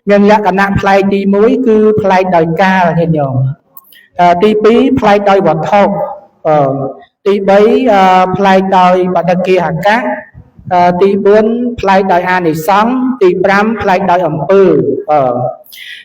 មានលក្ខណៈប្លែកទី1គឺប្លែកដោយកាលញាតិញោមទី2ប្លែកដោយវត្ថុទី3ប្លែកដោយបដិគាហកៈទី4ប្លែកដោយអានិសង្សទី5ប្លែកដោយអំពើ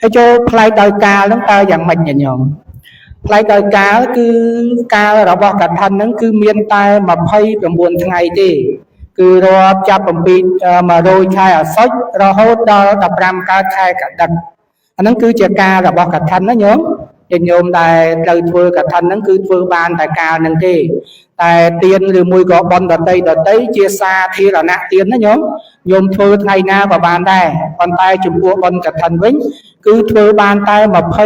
ហើយចូលប្លែកដោយកាលហ្នឹងតើយ៉ាងម៉េចញាតិញោមប្លែកដោយកាលគឺកាលរបស់កឋិនហ្នឹងគឺមានតែ29ថ្ងៃទេគឺរាប់ចាប់អំពី100ខែអាសត់រហូតដល់15កើតខែកដិកអាហ្នឹងគឺជាកាលរបស់កឋិនណាញោមញាតិញោមដែលត្រូវធ្វើកឋិនហ្នឹងគឺធ្វើបានតែកាលហ្នឹងទេតែទានឬមួយក៏បុណ្យដតីដតីជាសាធារណៈទានណាញោមញោមធ្វើថ្ងៃណាក៏បានដែរប៉ុន្តែចំពោះបុណ្យកឋិនវិញគឺធ្វើបានតែ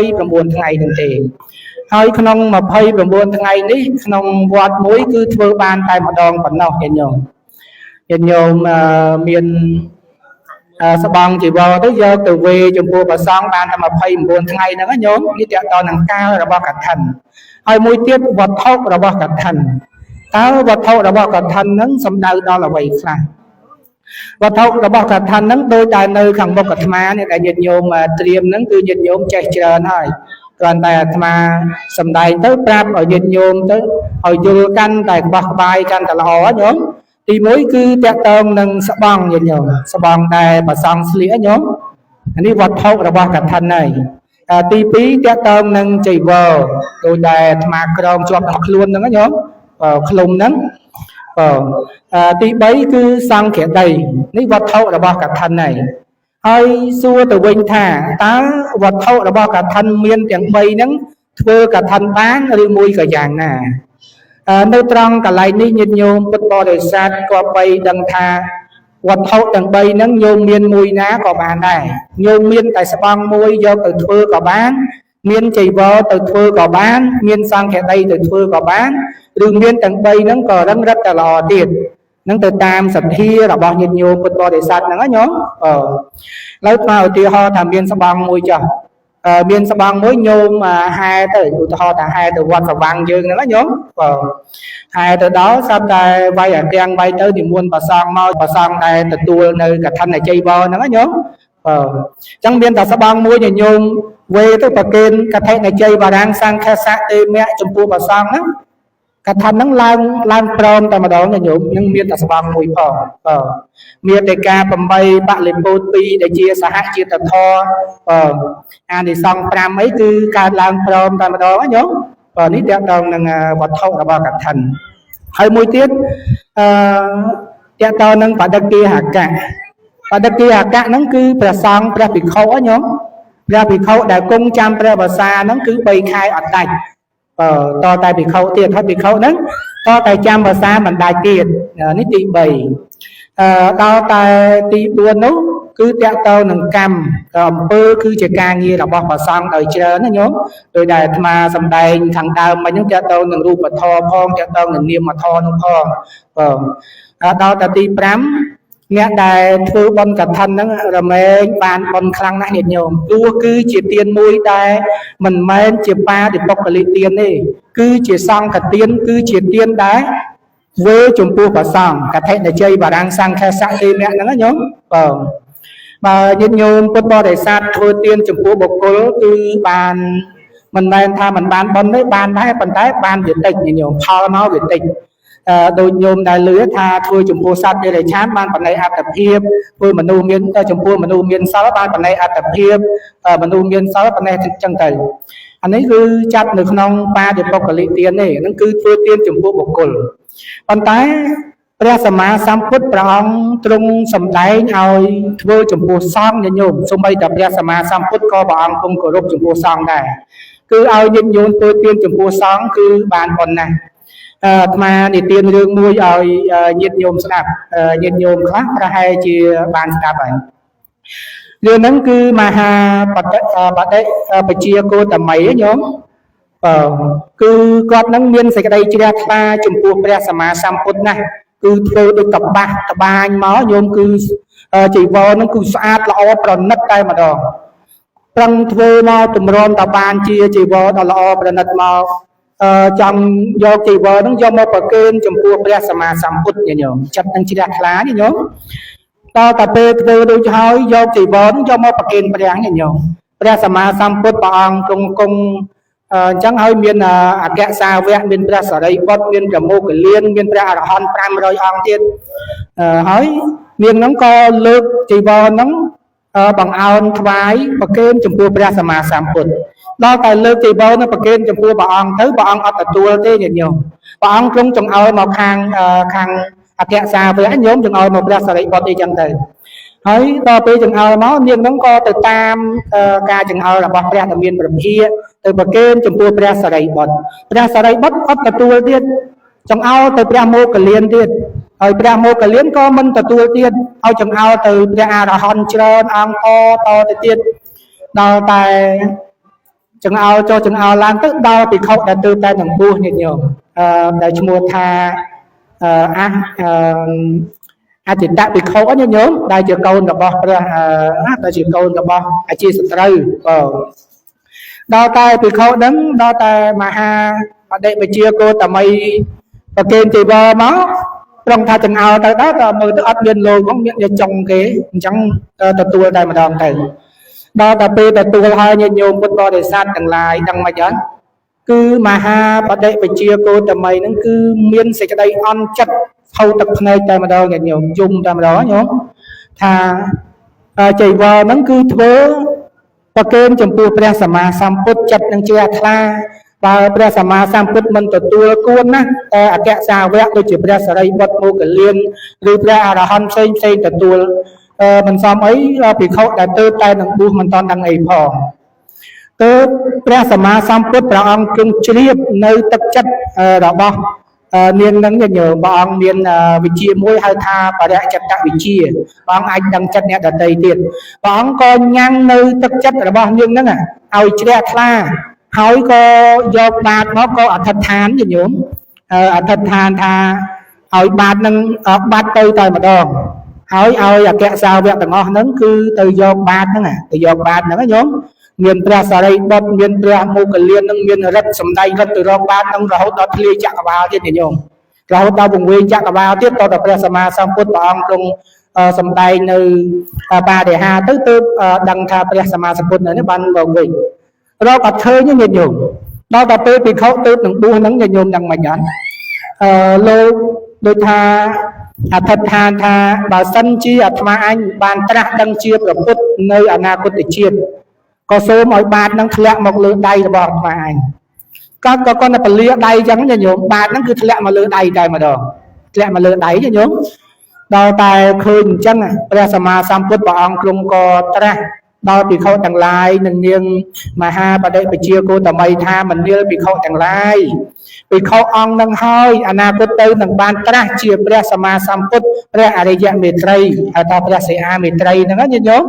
29ថ្ងៃហ្នឹងទេហើយក្នុង29ថ្ងៃនេះក្នុងវត្តមួយគឺធ្វើបានតែម្ដងប៉ុណ្ណោះញាតិញោមញាតិញោមមានស្បង់ជីវរទៅយកទៅវេចំពោះព្រះសង្ឃបានតែ29ថ្ងៃហ្នឹងណាញោមនេះតកតនឹងកាលរបស់កឋិនហើយមួយទៀតវត្ថុរបស់កឋិនតើវត្ថុរបស់កឋិនហ្នឹងសំដៅដល់អ្វីខ្លះវត្ថុរបស់កឋិនហ្នឹងដូចតែនៅខាងមុខអាត្មានេះដែលញាតិញោមត្រៀមហ្នឹងគឺញាតិញោមចេះច្រើនហើយគ្រាន់តែអាត្មាសំដែងទៅប្រាប់ឲ្យញាតិញោមទៅឲ្យយល់កាន់តែក្បោះក្បាយកាន់តែល្អញោមទី1គឺតកតងនឹងស្បង់ញាតិញោមស្បង់ដែលប្រសង់ស្លៀកញោមអានេះវត្ថុរបស់កឋិនហើយទី2តកតងនឹងចីវរដោយដែលអាត្មាក្រងជាប់នឹងខ្លួនហ្នឹងញោមឃ្លុំហ្នឹងបាទទី3គឺសង្ឃដីនេះវត្ថុរបស់កឋិនហើយហើយសួរទៅវិញថាតើវត្ថុរបស់កឋិនមានទាំង3ហ្នឹងធ្វើកឋិនបានឬមួយក៏យ៉ាងណានៅត្រង់កន្លែងនេះញាតិញោមពុទ្ធបរិស័ទក៏បីដឹងថាវត្ថុទាំង3ហ្នឹងញោមមានមួយណាក៏បានដែរញោមមានតែស្បង់មួយយកទៅធ្វើក៏បានមានចីវរទៅធ្វើក៏បានមានសង្ឃដីទៅធ្វើក៏បានឬមានទាំង3ហ្នឹងក៏រឹងរិតតែល្អទៀតហ្នឹងទៅតាមសទ្ធារបស់ញាតិញោមពុទ្ធបរិស័ទហ្នឹងណាញោមអឺឥឡូវមកឧទាហរណ៍ថាមានស្បង់មួយចុះមានស្បង់មួយញោមហែទៅឧទាហរណ៍ថាហែទៅវត្តសវាំងយើងហ្នឹងណាញោមបាទហែទៅដល់ស្រាប់តែវាយអាទាំងវាយទៅនិមន្តប្រសងមកប្រសងដែលទទួលនៅកឋិនជ័យវរហ្នឹងណាញោមបាទអញ្ចឹងមានតែស្បង់មួយញោមវេទៅប្រគេនកឋិនជ័យបារាំងសង្ឃសៈទេមៈចំពោះប្រសងហ្នឹងកឋិនហ្នឹងឡើងឡើងព្រមតែម្ដងញោមនឹងមានតែស្បង់មួយផងបាទមានតែការ8បលិពោត2ដែលជាសហជាតិធម៌បាទអានិសង្ស5អីគឺកើតឡើងព្រមតែម្ដងញោមបាទនេះតកតងនឹងវត្ថុរបស់កឋិនហើយមួយទៀតអឺតកតងនឹងបដិគាហកៈបដិគាហកៈហ្នឹងគឺព្រះសង្ឃព្រះភិក្ខុញោមព្រះភិក្ខុដែលគង់ចាំព្រះវស្សាហ្នឹងគឺ3ខែអត់ដាច់តតែភិក្ខុទៀតហើយភិក្ខុហ្នឹងតតែចាំភាសាមិនដាច់ទៀតនេះទី3ដល់តែទី4នោះគឺតកតទៅនឹងកម្មអំពើគឺជាការងាររបស់ព្រះសង្ឃដោយច្រើនណាញោមដោយដែលអាត្មាសម្ដែងខាងដើមមិញហ្នឹងតកតទៅនឹងរូបធម៌ផងតកតទៅនឹងនាមធម៌នោះផងបាទដល់តែទី5អ្នកដែលធ្វើបុណ្យកឋិនហ្នឹងរមែងបានបុណ្យខ្លាំងណាស់ញាតិញោមព្រោះគឺជាទានមួយដែលមិនមែនជាបាតិបុគ្គលិទានទេគឺជាសង្ឃទានគឺជាទានដែលវេចំពោះព្រះសង្ឃកថិនជ័យបារាំងសង្ឃសៈទេមៈហ្នឹងណាញោមបាទបើញាតិញោមពុទ្ធបរិស័ទធ្វើទានចំពោះបុគ្គលគឺបានមិនមែនថាមិនបានបុណ្យទេបានដែរប៉ុន្តែបានវាតិចញាតិញោមផលមកវាតិចដូចញោមដែលលឺថាធ្វើចំពោះសត្វតិរិឆានបានបណៃអត្តភាពធ្វើមនុស្សមានចំពោះមនុស្សមានសិលបានបណៃអត្តភាពមនុស្សមានសិលបណៃចឹងទៅអានេះគឺចាត់នៅក្នុងបាតិបុគ្គលិទានទេហ្នឹងគឺធ្វើទានចំពោះបុគ្គលប៉ុន្តែព្រះសម្មាសម្ពុទ្ធព្រះអង្គទ្រង់សម្ដែងឲ្យធ្វើចំពោះសង្ឃញាតិញោមសូម្បីតែព្រះសម្មាសម្ពុទ្ធក៏ព្រះអង្គគង់គោរពចំពោះសង្ឃដែរគឺឲ្យញាតិញោមធ្វើទានចំពោះសង្ឃគឺបានប៉ុណ្ណាអាត្មានិទានរឿងមួយឲ្យញាតិញោមស្ដាប់ញាតិញោមខ្លះប្រហែលជាបានស្ដាប់ហើយរឿងហ្នឹងគឺមហាបតិបតិបជាគោតមីញោមបាទគឺគាត់នឹងមានសេចក្តីជ្រះថ្លាចំពោះព្រះសម្មាសម្ពុទ្ធណាស់គឺធ្វើដូចកបាស់ត្បាញមកញោមគឺជីវរហ្នឹងគឺស្អាតល្អប្រណិតតែម្ដងប្រឹងធ្វើមកទម្រាំតបានជាជីវរដ៏ល្អប្រណិតមកចង់យកជីវរហ្នឹងយកមកប្រគេនចំពោះព្រះសម្មាសម្ពុទ្ធញោមចិត្តនឹងជ្រះថ្លាញោម តតែពេលធ្វើរួចហើយយកជីវរយកមកប្រគេនព្រះញាតិញោមព្រះសម្មាសម្ពុទ្ធព្រះអង្គទ្រង់គង់អញ្ចឹងហើយមានអគ្គសាវកមានព្រះសរិបុត្រមានព្រះមោគលានមានព្រះអរហន្ត500អង្គទៀតហើយនាងហ្នឹងក៏លើកជីវរហ្នឹងបង្អោនថ្វាយប្រគេនចំពោះព្រះសម្មាសម្ពុទ្ធដល់តែលើកជីវរនឹងប្រគេនចំពោះព្រះអង្គទៅព្រះអង្គអត់ទទួលទេញាតិញោមព្រះអង្គទ្រង់ចង្អុលមកខាងខាងអគ្គសាវកញោមចង្អុលមកព្រះសរិបុត្រអីចឹងទៅហើយដល់ពេលចង្អុលមកនាងហ្នឹងក៏ទៅតាមការចង្អុលរបស់ព្រះដែលមានព្រះភិទៅប្រគេនចំពោះព្រះសរិបុត្រព្រះសរិបុត្រអត់ទទួលទៀតចង្អុលទៅព្រះមោគលានទៀតហើយព្រះមោគលានក៏មិនទទួលទៀតឲ្យចង្អុលទៅព្រះអរហន្តច្រើនអង្គតតទៅទៀតដល់តែចង្អុលចុះចង្អុលឡើងទៅដល់ភិក្ខុដែលទើបតែនឹងបួសញាតិញោមដែលឈ្មោះថាអះអចិន្តភិក្ខុញាតិញោមដែលជាកូនរបស់ព្រះដែលជាកូនរបស់អាជាសត្រូវបាទដល់តែភិក្ខុហ្នឹងដល់តែមហាបដិបជាគោតមីប្រគេនជីវរមកត្រង់ថាចង្អោទៅដែរក៏មើលទៅអត់មានលោកហ្នឹងមានចុងគេអញ្ចឹងទទួលតែម្ដងទៅដល់តែពេលទទួលហើយញាតិញោមពុទ្ធបរិស័ទទាំងឡាយដឹងមិនអត់គឺមហាបដិបជាគោតមីហ្នឹងគឺមានសេចក្តីអន់ចិត្តហូរទឹកភ្នែកតែម្ដងញាតិញោមយំតែម្ដងញោមថាចីវរហ្នឹងគឺធ្វើប្រគេនចំពោះព្រះសម្មាសម្ពុទ្ធចិត្តនឹងជ្រះថ្លាបើព្រះសម្មាសម្ពុទ្ធមិនទទួលគួរណាស់តែអគ្គសាវកដូចជាព្រះសរិបុត្រមោគលានឬព្រះអរហន្តផ្សេងផ្សេងទទួលមិនសមអីភិក្ខុដែលទើបតែនឹងបួសមិនតាន់ដឹងអីផងទើបព្រះសម្មាសម្ពុទ្ធព្រះអង្គទ្រង់ជ្រាបនៅទឹកចិត្តរបស់នាងនឹងញោមព្រះអង្គមានវិជ្ជាមួយហៅថាបរិចិត្តវិជ្ជាព្រះអង្គអាចដឹងចិត្តអ្នកដទៃទៀតព្រះអង្គក៏ញ៉ាំងនៅទឹកចិត្តរបស់នាងនឹងឲ្យជ្រះថ្លាហើយក៏យកបាតមកក៏អធិដ្ឋានញោមអធិដ្ឋានថាឲ្យបាតនឹងបាត់ទៅតែម្ដងហើយឲ្យអគ្គសាវកទាំងអស់ហ្នឹងគឺទៅយកបាតហ្នឹងទៅយកបាតហ្នឹងញោមមានព្រះសរិបុត្រមានព្រះមោគលាននឹងមានរិទ្ធសម្ដែងរិទ្ធទៅរកបាតនឹងរហូតដល់ធ្លាយចក្រវាលទៀតញោមរហូតដល់វង្វេងចក្រវាលទៀតតតែព្រះសម្មាសម្ពុទ្ធព្រះអង្គទ្រង់សម្ដែងនៅបារិហាទៅទើបដឹងថាព្រះសម្មាសម្ពុទ្ធនៅនេះបានមកវិញរកអត់ឃើញញាតិញោមដល់តែពេលភិក្ខុទើបនឹងបួសហ្នឹងញាតិញោមដឹងមិនអត់លោកដូចថាអធិដ្ឋានថាបើសិនជាអាត្មាអញបានត្រាស់ដឹងជាព្រះពុទ្ធនៅអនាគតជាតិក៏សូមឲ្យបាតនឹងធ្លាក់មកលើដៃរបស់អាត្មាអញក៏គាត់តែពលាដៃអញ្ចឹងញាតិញោមបាតហ្នឹងគឺធ្លាក់មកលើដៃតែម្ដងធ្លាក់មកលើដៃញាតិញោមដល់តែឃើញអញ្ចឹងព្រះសម្មាសម្ពុទ្ធព្រះអង្គទ្រង់ក៏ត្រាស់ដល់ភិក្ខុទាំងឡាយនិងនាងមហាបដិបជាគោតមីថាមនាលភិក្ខុទាំងឡាយភិក្ខុអង្គនឹងហើយអនាគតទៅនឹងបានត្រាស់ជាព្រះសម្មាសម្ពុទ្ធព្រះអរិយមេត្រីហៅថាព្រះសិអាមេត្រីហ្នឹងណាញាតិញោម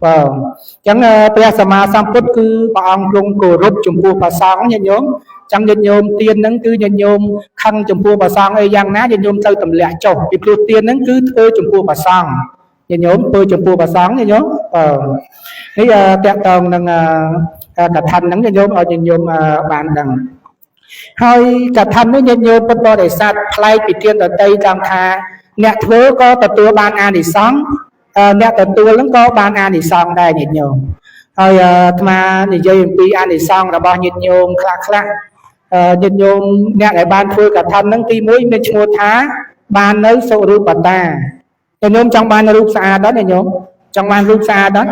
បាទអញ្ចឹងព្រះសម្មាសម្ពុទ្ធគឺព្រះអង្គទ្រង់គោរពចំពោះព្រះសង្ឃញាតិញោមចឹងញាតិញោមទានហ្នឹងគឺញាតិញោមខឹងចំពោះព្រះសង្ឃអីយ៉ាងណាញាតិញោមត្រូវទម្លាក់ចុះពីព្រោះទានហ្នឹងគឺធ្វើចំពោះព្រះសង្ឃញាតិញោមធ្វើចំពោះព្រះសង្ឃញាតិញោមបាទនេះតកតងនឹងកថាហ្នឹងញាតិញោមឲ្យញាតិញោមបានដឹងហើយកថានេះញាតិញោមពុទ្ធបរិស័ទប្លែកពីទានដតីតាមថាអ្នកធ្វើក៏ទទួលបានអានិសង្សអ្នកទទួលហ្នឹងក៏បានអានិសង្សដែរញាតិញោមហើយអាត្មានិយាយអំពីអានិសង្សរបស់ញាតិញោមខ្លះខ្លះញាតិញោមអ្នកដែលបានធ្វើកថាហ្នឹងទី1មានឈ្មោះថាបាននៅសុរូបតាញាតិញោមចង់បានរូបស្អាតអត់ញាតិញោមចង់បានរូបស្អាតអត់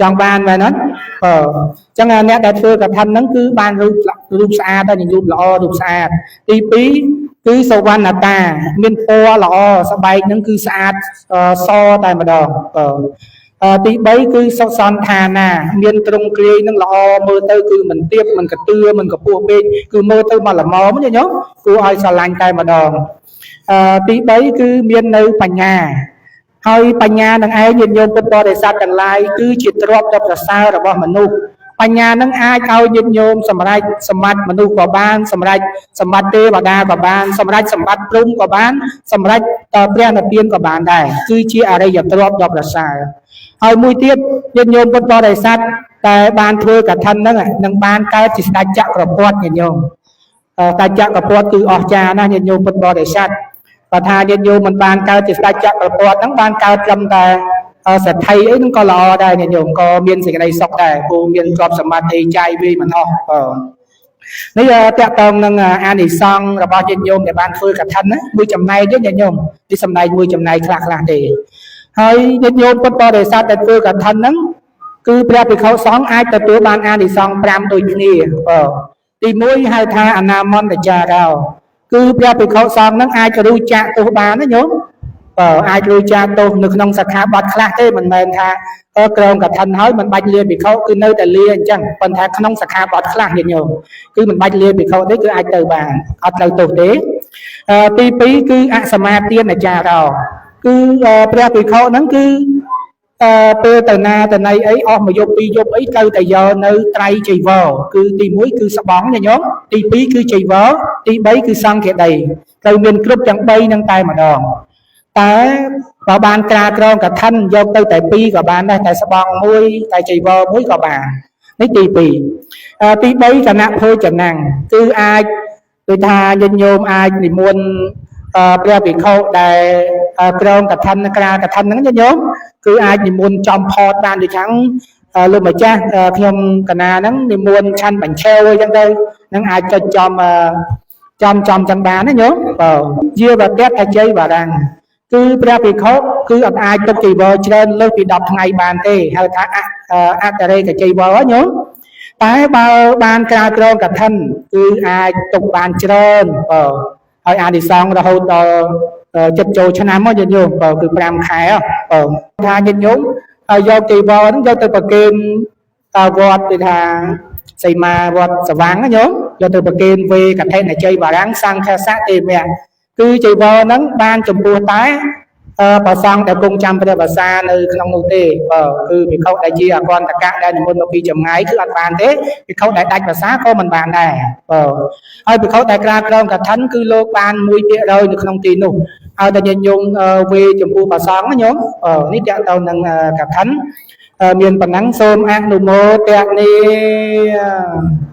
ចង់បានមែនអត់បាទអញ្ចឹងអ្នកដែលធ្វើកថាហ្នឹងគឺបានរូបស្អាតហើយរូបល្អរូបស្អាតទី2គឺសវណ្ណតាមានពណ៌ល្អស្បែកហ្នឹងគឺស្អាតសតែម្ដងបាទទី3គឺសុសន្តានាមានទ្រង់គ្រាយនឹងល្អមើលទៅគឺមិនទៀបមិនកទឿមិនកពោះពេកគឺមើលទៅមកល្មមញោមគួរឲ្យស្រឡាញ់តែម្ដងទី3គឺមាននៅបញ្ញាហើយបញ្ញានឹងឯងញាតិញោមពុទ្ធបរិស័ទទាំងឡាយគឺជាទ្រព្យដ៏ប្រសើររបស់មនុស្សបញ្ញានឹងអាចឲ្យញាតិញោមសម្រេចសម្បត្តិមនុស្សក៏បានសម្រេចសម្បត្តិទេវតាក៏បានសម្រេចសម្បត្តិព្រហ្មក៏បានសម្រេចព្រះនិព្វានក៏បានដែរគឺជាអរិយទ្រព្យដ៏ប្រសើរហើយមួយទៀតញាតិញោមពុទ្ធបរិស័ទតែបានធ្វើកឋិនហ្នឹងនឹងបានកើតជាស្ដេចចក្រពត្តិញាតិញោមស្ដេចចក្រពត្តិគឺអស្ចារ្យណាស់ញាតិញោមពុទ្ធបរិស័ទ បើថាញាតិញោមមិនបានកើតជាស្ដេចចក្រពត្តិហ្នឹងបានកើតត្រឹមតែសេដ្ឋីអីហ្នឹងក៏ល្អដែរញាតិញោមក៏មានសេចក្តីសុខដែរព្រោះមានទ្រព្យសម្បត្តិអីចាយវាយមិនអស់បាទនេះតកតងនឹងអានិសង្សរបស់ញាតិញោមដែលបានធ្វើកឋិនណាមួយចំណែកទេញាតិញោមនេះសំដែងមួយចំណែកខ្លះខ្លះទេហើយញាតិញោមពុទ្ធបរិស័ទដែលធ្វើកឋិនហ្នឹងគឺព្រះភិក្ខុសង្ឃអាចទទួលបានអានិសង្ស5ដូចគ្នាបាទទី1ហៅថាអនាមន្តចារោគឺព្រះភិក្ខុសង្ឃហ្នឹងអាចรู้ចាកទោសបានណាញោមបើអាចรู้ចាកទោសនៅក្នុងសិក្ខាបទខ្លះទេមិនមែនថាក្រងកឋិនហើយមិនបាច់លាភិក្ខុគឺនៅតែលាអញ្ចឹងប៉ុន្តែក្នុងសិក្ខាបទខ្លះញាតិញោមគឺមិនបាច់លាភិក្ខុទេគឺអាចទៅបានអត់ត្រូវទោសទេទី2គឺអសមាទានចារោគឺព្រះភិក្ខុហ្នឹងគឺអឺពេលទៅណាទៅណីអីអស់មួយយប់ពីរយប់អីត្រូវតែយកនៅត្រៃចីវរគឺទី1គឺស្បង់ញាតិញោមទី2គឺចីវរទី3គឺសង្ឃាដីត្រូវមានគ្រប់ទាំង3ហ្នឹងតែម្ដងតែបើបានក្រាលក្រងកឋិនយកទៅតែ2ក៏បានដែរតែស្បង់មួយតែចីវរមួយក៏បាននេះទី2ទី3គណៈភោចនាំងគឺអាចដូចថាញាតិញោមអាចនិមន្តព្រះភិក្ខុដែលក្រងកឋិនក្រាលកឋិនហ្នឹងញាតិញោមគឺអាចនិមន្តចំផតបានដូចខាងលោកម្ចាស់ខ្ញុំកណាហ្នឹងនិមន្តឆាន់បញ្ឆេវអីចឹងទៅនឹងអាចចុចចំចំចំចឹងបានណាញោមបាទជាវតៈជ័យបារាំងគឺព្រះភិក្ខុគឺអត់អាចទុកជីវរច្រើនលើសពី10ថ្ងៃបានទេហៅថាអតរេកជីវរញោមតែបើបានក្រាលក្រងកឋិនគឺអាចទុកបានច្រើនបាទហើយអានិសង្សរហូតដល់ចិត្តចូលឆ្នាំមកញាតិញោមបាទគឺ5ខែបាទថាញាតិញោមហើយយកជីវរហ្នឹងយកទៅប្រគេនវត្តដូចថាសីមាវត្តសវាងណាញោមយកទៅប្រគេនវេកថិនជ័យបារាំងសង្ឃសៈទេមៈគឺជីវរហ្នឹងបានចំពោះតែប្រសង់ដែលគង់ចាំព្រះវស្សានៅក្នុងនោះទេបាទគឺភិក្ខុដែលជាអកន្តកៈដែលនិមន្តមកពីចម្ងាយគឺអត់បានទេភិក្ខុដែលដាច់វស្សាក៏មិនបានដែរបាទហើយភិក្ខុដែលក្រាលក្រងកឋិនគឺលោកបាន1%នៅក្នុងទីនោះហើយតែញាតិញោមវេចំពោះប្រសង់ណាញោមនេះតកទៅនឹងកឋិនមានប៉ុណ្ណឹងសូមអនុមោទនា។